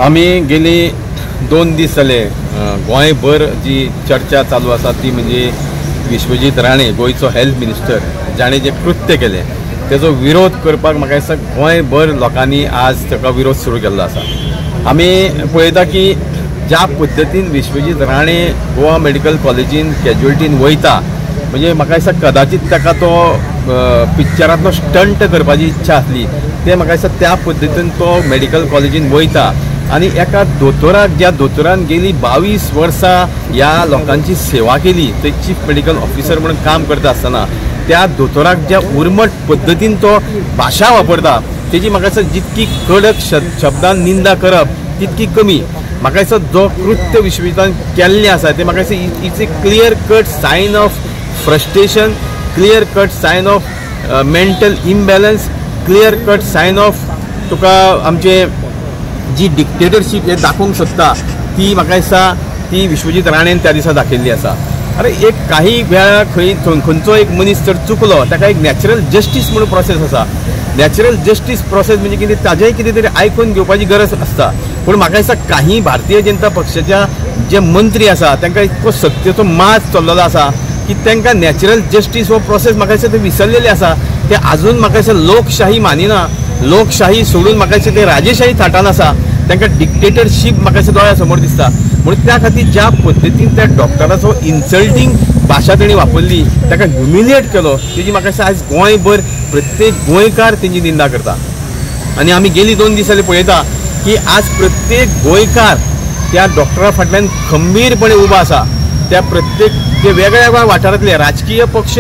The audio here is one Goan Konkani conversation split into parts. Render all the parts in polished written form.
आमी गेली 2 दीस जाले गोंयभर जी चर्चा चालू आसा ती म्हणजे विश्वजीत राणे गोंयचो हेल्थ मिनिस्टर जाणें जें कृत्य केलें तेजो विरोध करपाक म्हाका दिसता गोंयभर लोकांनी आज ताका विरोध सुरू केल्लो आसा. आमी पळयता की ज्या पद्दतीन विश्वजीत राणे गोवा मेडिकल कॉलेजीन कॅज्युअलिटीन वयता म्हणजे म्हाका दिसता कदाचित ताका तो पिक्चरांतलो स्टंट करपाची इच्छा आसली ते म्हाका दिसता त्या पद्दतीन तो मेडिकल कॉलेजीन वयता आनी एका दोतोराक ज्या दोतोरान गेली 22 वर्सां ह्या लोकांची सेवा केली ते चीफ मेडिकल ऑफिसर म्हणून काम करता आसतना त्या दोतोराक ज्या उर्मट पद्दतीन तो भाशा वापरता तेजी म्हाका दिसता जितकी कडक शब्दान निंदा करप तितकी कमी. म्हाका दिसता जो कृत्य विश्वजितान केल्लें आसा तें म्हाका दिसता it's a clear cut sign of frustration, clear cut sign of mental imbalance, clear cut sign of तुका आमचे जी डिक्टेटरशीप हे दाखोवंक सोदता ती म्हाका दिसता ती विश्वजीत राणेन त्या दिसा दाखयल्ली आसा. अरे एक काही वेळा खंय खंयचो एक मनीस जर चुकलो ताका एक नॅचरल जस्टीस म्हणून प्रोसेस आसा. नॅचरल जस्टीस प्रोसेस म्हणजे कितें ताजेंय कितें तरी आयकून घेवपाची गरज आसता. पूण म्हाका दिसता काही भारतीय जनता पक्षाच्या जे मंत्री आसा तांकां इतको सत्तेचो माज चल्लेलो आसा की तांकां नॅचरल जस्टीस हो प्रोसेस म्हाका दिसता ते विसरलेले आसा. ते आजून म्हाका दिसता लोकशाही मानिना, लोकशाही सोडून म्हाका दिसता ते राजेशाही थाटान आसा. तांकां डिक्टेटरशीप म्हाका दिसता दोळ्या समोर दिसता. म्हणून त्या खातीर ज्या पद्दतीन त्या डॉक्टराचो इन्सल्टींग भाशा तेणी वापरली ताका ह्युमिलिएट केलो तेजी म्हाका दिसता आयज गोंयभर प्रत्येक गोंयकार तेंची निंदा करता. आनी आमी गेली 2 दीस जाले पळयता की आज प्रत्येक गोंयकार त्या डॉक्टरा फाटल्यान खंबीरपणे उबो आसा. त्या प्रत्येक ते वेगळ्या वेगळ्या वाठारांतले राजकीय पक्ष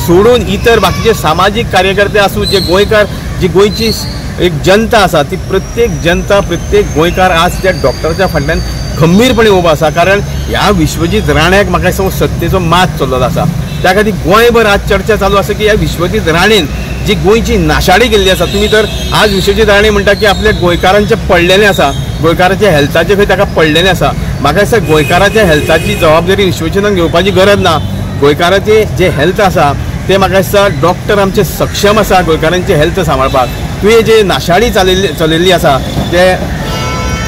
सोडून इतर बाकीचे सामाजीक कार्यकर्ते आसूं जे गोंयकार जी गोंयची एक जनता आसा ती प्रत्येक जनता प्रत्येक गोंयकार आज त्या डॉक्टराच्या फाटल्यान खंबीरपणे उबो आसा. कारण ह्या विश्वजीत राण्याक म्हाका दिसता सत्तेचो माज चल्लेलो आसा. त्या खातीर गोंयभर आज चर्चा चालू आसा की ह्या विश्वजीत राणेन जी गोंयची नाशाडी केल्ली आसा. तुमी तर आज विश्वजीत राणे म्हणटा की आपल्या गोंयकारांचें पडलेलें आसा, गोंयकाराच्या हेल्थाचें खंय ताका पडलेलें आसा. म्हाका दिसता गोंयकाराच्या हेल्थाची जबाबदारी विश्वजितान घेवपाची गरज ना. गोंयकाराचें जें हेल्थ आसा तें म्हाका दिसता डॉक्टर आमचे सक्षम आसा गोंयकारांचें हेल्थ सांबाळपाक. तुवें जे नाशाडी चलयल्ली आसा ते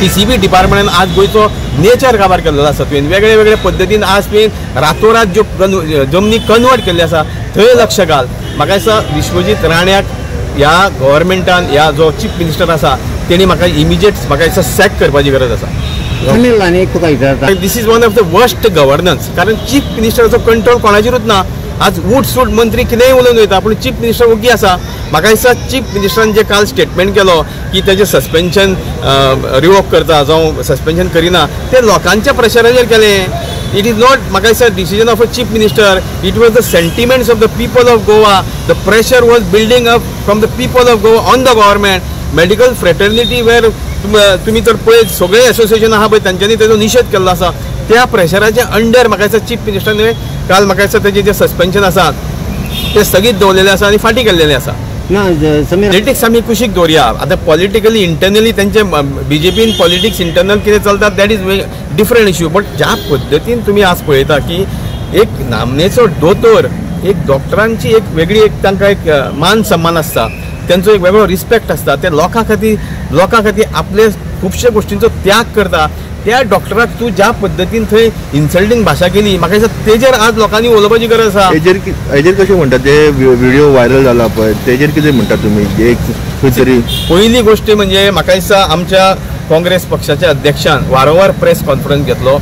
TCB डिपार्टमेंटान आज गोंयचो नेचर काबार केल्लो आसा. तुवें वेगळे वेगळे पद्दतीन आज तुवें रातोरात ज्यो जमनी कन्वर्ट केल्ली आसा थंय लक्ष घाल. म्हाका दिसता विश्वजीत राण्याक ह्या गव्हर्मेंटान ह्या जो चीफ मिनिस्टर आसा तेणी म्हाका इमिजिएट म्हाका दिसता सॅक करपाची गरज आसा. This is one of the worst governance. कारण चीफ मिनिस्टराचो कंट्रोल कोणाचेरूच ना. आज वूट सूट मंत्री कितेंय उलोवन वयता पूण चीफ मिनिस्टर ओगी आसा. म्हाका दिसता चीफ मिनिस्टरान जे काल स्टेटमेंट केलो की तेजें सस्पेन्शन रिवोक करता जावं सस्पेन्शन करिना तें लोकांच्या प्रेशराचेर केलें. It is not म्हाका दिसता decision of a chief minister. It was the sentiments of the people of Goa. The pressure was building up from the people of Goa on the government. Medical fraternity where तुमी तर पळयत सगळे एसोसिएशन आहा पळय तांच्यांनी तेजो निशेध केल्लो आसा. त्या प्रेशराच्या अंडर म्हाका दिसता चीफ मिनिस्टरान काल म्हाका दिसता तेजें जें सस्पेन्शन आसा तें स्थगीत दवरलेलें आसा आनी फाटीं केल्लेलें आसा. पॉलिटिक्स आमी कुशीक दवरया. आतां पॉलिटिकली इंटरनली तेंचे बीजेपीन पॉलिटिक्स इंटरनल कितें चलता that is different issue. But ज्या पद्दतीन तुमी आज पळयता की एक नामनेचो दोतोर एक डॉक्टरांची एक वेगळी एक तांकां एक मान सन्मान आसता, तेंचो एक वेगळो रिस्पेक्ट आसता, ते लोकां खातीर आपले खुबशे गोश्टींचो त्याग करता. त्या डॉक्टराक तूं ज्या पद्दतीन थंय इन्सल्टींग भाशा केली म्हाका दिसता तेजेर आज लोकांनी उलोवपाची गरज आसा. हेजेर कशें म्हणटा ते व्हिडिओ व्हायरल जाला पळय तेजेर कितें म्हणटा तुमी? एक खंय तरी पयली गोश्ट म्हणजे म्हाका दिसता आमच्या काँग्रेस पक्षाच्या अध्यक्षान वारंवार प्रेस कॉन्फरन्स घेतलो,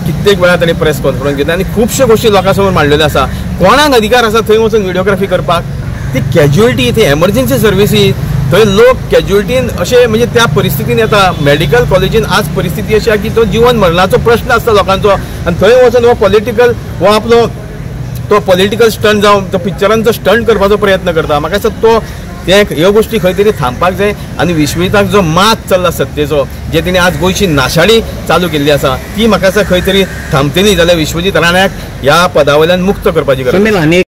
कित्येक वेळा तांणी प्रेस कॉन्फरन्स घेतली आनी खुबश्यो गोश्टी लोकां समोर मांडलेल्यो आसा. कोणाक अधिकार आसा थंय वचून व्हिडिओग्राफी करपाक? ती कॅज्युअलिटी थंय एमर्जन्सी सर्विसी थंय लोक कॅज्युअलिटीन अशें म्हणजे त्या परिस्थितीन येता. मेडिकल कॉलेजीन आज परिस्थिती अशी आसा की तो जिवन मरणाचो प्रश्न आसता लोकांचो आनी थंय वचून हो पॉलिटिकल हो आपलो तो पॉलिटिकल स्टंट जावं तो पिक्चरांचो स्टंट करपाचो प्रयत्न करता. म्हाका दिसता तो ते ह्यो गोश्टी खंय तरी थांबपाक जाय आनी विश्वजिताक जो माज चल्ला सत्तेचो जे तेणी आज गोंयची नाशाडी चालू केल्ली आसा ती म्हाका दिसता खंय तरी थांबतली जाल्यार विश्वजीत राण्याक ह्या पदा वयल्यान मुक्त करपाची गरज.